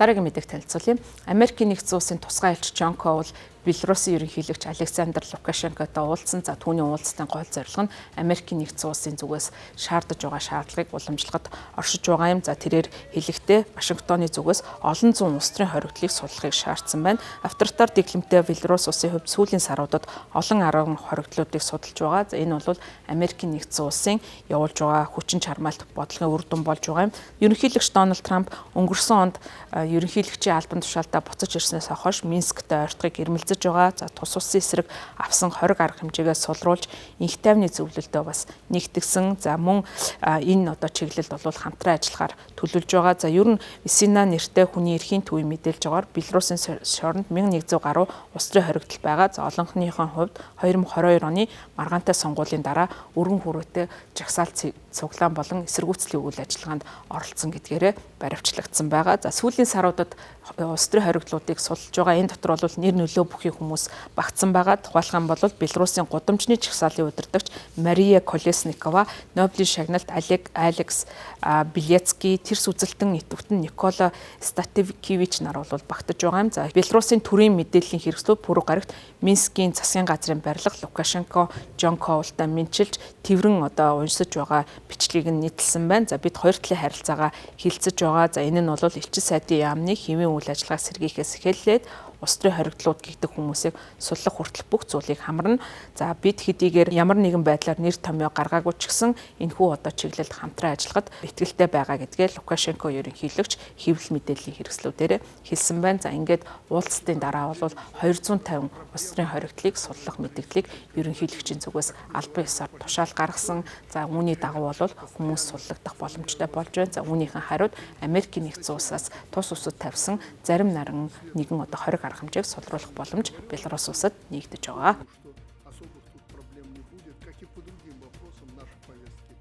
Дараагийн мэдээг танилцуулъя. Америкийн нэгдсэн улсын тусгай элч Джон Коул Белорусын ерөнхийлөгч Александр Лукашенкотой уулзсан. За, түүний уулзалтын гол зорилго нь Америкийн нэгдсэн улсын зүгээс шаардаж байгаа шаардлагыг уламжлахад оршиж байгаа юм. За, тэрээр хэлэхдээ Вашингтоны зүгээс олон зуун улс төрийн хоригдлыг суллахыг шаардсан байна. Авторитар дэглэмтэй Белорус улсын хувьд сүүлийн саруудад олон арван хоригдлуудыг судалж байгаа. За, энэ бол Америкийн нэгдсэн улсын явуулж байгаа хүчин чармайлт бодлогын үр дүн болж байгаа юм. Ерөнхийлөгч Дональд Трамп өнгөрсөн онд ерөнхийлөгчийн албан тушаалдаа буцаж ирснээс хойш Минсктэй ойртохыг эрмэлзэж байгаа. За, тус улсын эсрэг авсан хориг арга хэмжээгээ сулруулж энх тайвны зөвлөлдөө бас нэгтгсэн. За, мөн энэ одоо чиглэлд бол хамтран ажиллахаар төлөвлөж байгаа. За, ер нь Весна нэртэй хүний эрхийн төвийн мэдээлж байгаагаар Беларусын шоронд 1100 гаруй улс төрийн хоригдол байгаа. За, олонхныхон хувьд 2022 оны маргаантай сонгуулийн дараа өргөн хүрээтэй жагсаалт цуглаан болон эсэргүүцлийн үйл ажиллагаанд оролцсон гэдгээрээ баривчлагдсан байгаа. За, сүүлийн саруудад улс төрийн хоригдлуудыг судалж байгаа. Энэ дотор бол нэр нөлөө бүхий хүмүүс багтсан байгаа. Тухайлах юм бол Беларусын гудамжны жагсаалын удирдагч Мария Колесникова, Нобелийн шагналт Алекс Беляцкий, тэрс үзэлтэн идэвхтэн Никола Статкевич нар бол багтаж байгаа юм. За, Беларусын төрийн мэдээллийн хэрэгслүүд пүрэв гарагт Минскийн засгийн газрын барилга Лукашенко Джон Коултай мэндчилж тэврэн одоо уншиж байгаа бичлэгийг нь нийтэлсэн байна. За, бид хоёр талын харилцаагаа хилцэж байгаа. За, энэ нь бол элчин сайдын яамны хэвийн үйл ажиллагаа сэргийхээс эхэллээд улс төрийн хоригдлууд гэгдэх хүмүүсийг суллах хүртэл бүх зүйлийг хамарна. За, бид хэдийгээр ямар нэгэн байдлаар нэр томьёо гаргаагүй ч гэсэн энэхүү одоо чиглэлд хамтран ажиллахад итгэлтэй байгаа гэдгээ Лукашенко ерөнхийлөгч хэвлэл мэдээллийн хэрэгслүүдээр хэлсэн байна. За, ингээд уулзалтын дараа бол 250 улс төрийн хоригдлыг суллах мэдээллийг ерөнхийлөгчийн зүгээс албан ёсоор тушаал гаргасан. За, үүний дагуу бол хүмүүс суллагдах боломжтой болж байна. За, үүнийхэн хариуд Америкийн нэгдсэн улсаас тус улсад тавьсан зарим наран нэгэн одоо хориг арга хэмжээг сулруулах боломж Беларусь улсад нэгдэж байгаа. Что особых тут проблем не будет, как и по другим вопросам нашей повестки.